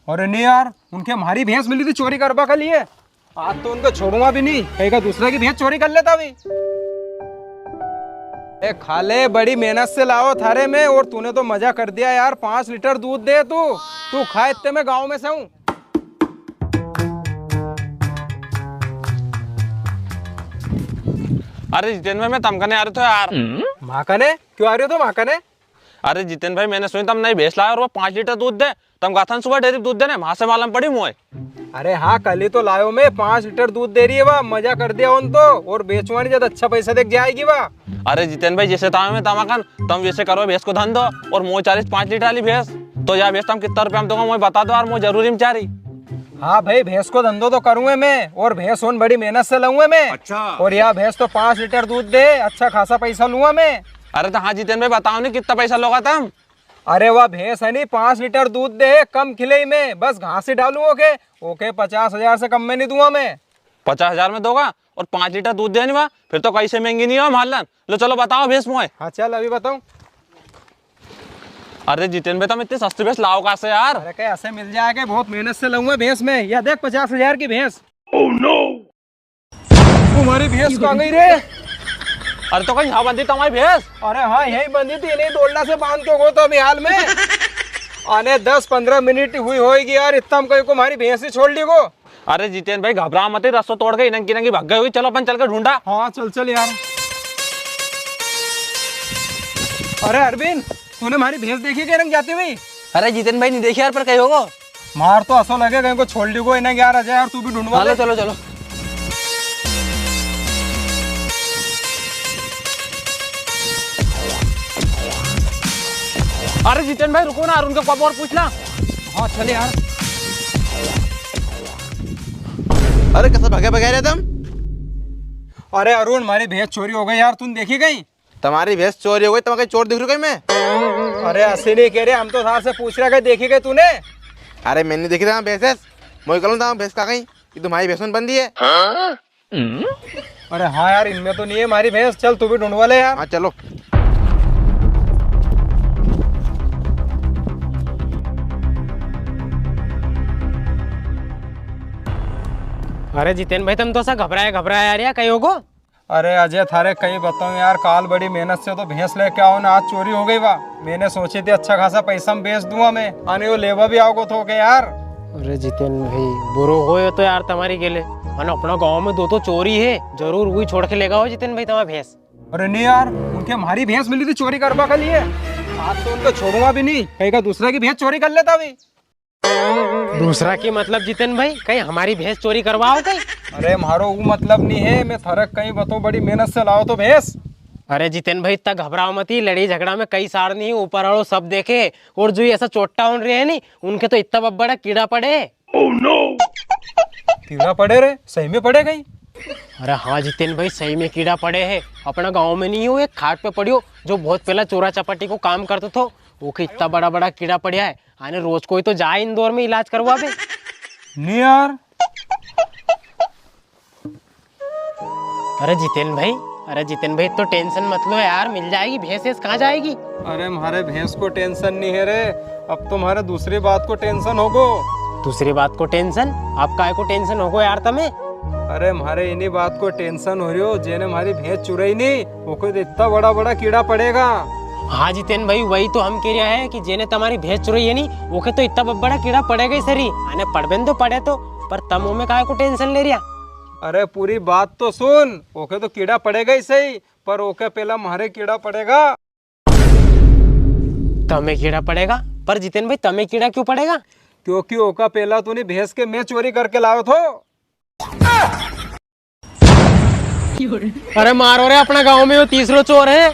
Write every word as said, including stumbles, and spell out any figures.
अरे नी यार, उनके म्हारी भैंस मिली थी चोरी करबा के लिए। आज तो उनको छोड़ूंगा भी नी, कहीं का दूसरा की भैंस चोरी कर लेता भी। ए खाले, बड़ी मेहनत से लाओ थारे में, और तूने तो मजा कर दिया यार। पाँच लीटर दूध दे तू, तू खा इतने में गाँव में से हूँ। अरे जितेन भाई, मैं तम कने आ रहे थे यार। माँ कने? क्यों आ रहे हो तुम माँ कने? अरे जितेन भाई, मैंने सुनी तम नई भैंस लाए और वो पाँच लीटर दूध दे। तम कहा था न सुबह डेयरी दूध देने, वहां से मालूम पड़ी मोए। अरे हाँ, कल ही तो लायो मैं, पाँच लीटर दूध दे रही है वा, मजा कर दिया उन तो, और बेचवानी जद अच्छा पैसा देख जाएगी वा। अरे जितेन भाई, जैसे था मैं तमाकन, तम वैसे करो भैंस को धंधो, और मोए चालीस पाँच लीटर वाली भैंस, तो या भैंस तम कितना रुपया में दोगा, मोए बता दो यार, मोए जरूरी में चाह रही। हाँ भाई, भैंस को धंधो तो करूँ है मैं, और भैंस होन बड़ी मेहनत से लाऊं है मैं। अच्छा। और या भैंस तो पाँच लीटर दूध दे, अच्छा खासा पैसा लूंगा मैं। अरे तो हाँ जितेन भाई, बताओ नी कितना पैसा लोगा तम? अरे वा भैंस है नी, पाँच लीटर दूध दे, कम खिले में, बस घास ही डालूं ओके, ओके पचास हजार से कम में नी दूंगा मैं। पचास हजार में दोगा और पाँच लीटर दूध दे नी वा, फिर तो कहीं से महंगी नी हो मालन। लो चलो बताओ भैंस मोए। हाँ चल अभी बताऊं। अरे जितेन भाई, तम इतनी सस्ती भैंस लाओ कहाँ से यार? अरे कहीं ऐसे मिल जाएगा, बहुत मेहनत से लाऊंगा भैंस में। या देख पचास हजार की भैंस। तुम्हारी भैंस कहाँ गई रे? अरे तो कहीं यहाँ बंधी तुम्हारी भैंस? अरे हाँ, यही बंधी थी, इन्हीं डोलना से बांध के गो तो अभी हाल में। अने दस पन्द्रह मिनट हुई होएगी यार, इतना में कहीं को हमारी भैंस ही छोड़ ली गो। अरे जितेन भाई, घबरा मत, रस्सो तोड़ के इनंग की नंगी भाग गई होगी। चलो अपन चल के ढूंढा। हाँ चल चल यार। अरे अरविंद, तूने हमारी भैंस देखी के इनंग जाती हुई? अरे जितेन भाई, नी देखी यार, पर कहीं होगो। मार तो असो लगे कहीं को छोड़ ली गो इनंग यार। अजय यार, तू भी ढूंढवा चलो, ले। चलो, चलो। अरे जितेन भाई, रुको ना, अरुण के पापा और पूछ ला। हाँ चले यार। अरे कसा भगे भगे रहे तम? अरे अरुण, हमारी भैंस चोरी हो गई यार, तूने देखी कहीं? तुम्हारी भैंस चोरी हो गई, तुम्हारे चोर दिख रही कहीं मैं? अरे असी नी कह रहे, हम तो थार से पूछ रहे, कहीं देखी कहीं तूने? अरे मैंने देखी था भैंस, मोई करूँ था भैंस का कहीं, ये तुम्हारी भैंस में बंदी है। अरे हाँ यार, इनमें तो नी है हमारी भैंस। चल तू भी ढूंढवा ले यार। हाँ चलो। अरे जितेन भाई, तम तो असा घबराया घबराया आ रहा, कहीं होगो? अरे अजय, थारे कहीं बताऊं यार, काल बड़ी मेहनत से तो भैंस लेके आओ ना, आज चोरी हो गई वा। मैंने सोची थी अच्छा खासा पैसा में बेच दूंगा मैं, अने यो लेवा भी आओगो थो के यार। अरे जितेन भाई, बुरो होयो तो यार तुम्हारी गेले। अने अपना गांव में दो तो चोरी है, जरूर वही छोड़ के लेगा हो जितेन भाई तुम्हारी भैंस। अरे नी यार, उनके हमारी भैंस मिली थी चोरी करबा के लिए। आज तो उनको छोड़ूंगा भी नी, कहीं का दूसरा की भैंस चोरी कर लेता भी। दूसरा की मतलब जितेन भाई, कहीं हमारी भैंस चोरी करवाओ कहीं? अरे म्हारो वो मतलब नी है, मैं थारे कहीं बताऊं, बड़ी मेहनत से लाओ तो भैंस। अरे जितेन भाई, इतना घबराओ मती, लड़ाई झगड़ा में कई सार नी, ऊपर वालो सब देखे। और जो ये ऐसा चोट्टा होन रहे है नी, उनके तो इतना बड़ा कीड़ा पड़े। कीड़ा पड़े रे, सही में पड़े कहीं? अरे हाँ जितेन भाई, सही में कीड़ा पड़े है। अपना गांव में नी हो, एक खाट पे पड़ियो, जो बहुत पहला चोरा चपाटी को काम करतो थो, ओके इतना बड़ा बड़ा कीड़ा पड़ा है। अने रोज कोई तो जाए इंदौर में इलाज करवावे। नी यार। अरे जितेन भाई, अरे जितेन भाई, तो tension मत लो यार, मिल जाएगी भैंस, भैंस कहाँ जाएगी? अरे म्हारे भैंस को tension नी है रे, अब तो म्हारे दूसरी बात को tension होगो। दूसरी बात को tension? अब काय को tension होगो यार तमे? अरे म्हारे इन्हीं बात को tension हो रही हो, जेने म्हारी भैंस चुराई नी, ओके तो इतना बड़ा बड़ा कीड़ा पड़ेगा। हाँ जितेन भाई, वही तो हम कह रहा है कि जेने तुम्हारी भैंस चुराई है नी, ओके तो इतना ब-, बड़ा कीड़ा पड़ेगा ही सरी। अने पड़बे न तो पड़े तो, पर तम ओमे काय को tension ले रिया? अरे पूरी बात तो सुन, ओके तो कीड़ा पड़ेगा ही सही, पर ओके पहला म्हारे कीड़ा पड़ेगा। तमे कीड़ा पड़ेगा? पर जितेन भाई, तमे कीड़ा क्यों पड़ेगा? क्योंकि ओका पहला तो नी भैंस के मैं चोरी करके लायो थो। अरे मारो रे, अपना गांव में यो तीसरो चोर है।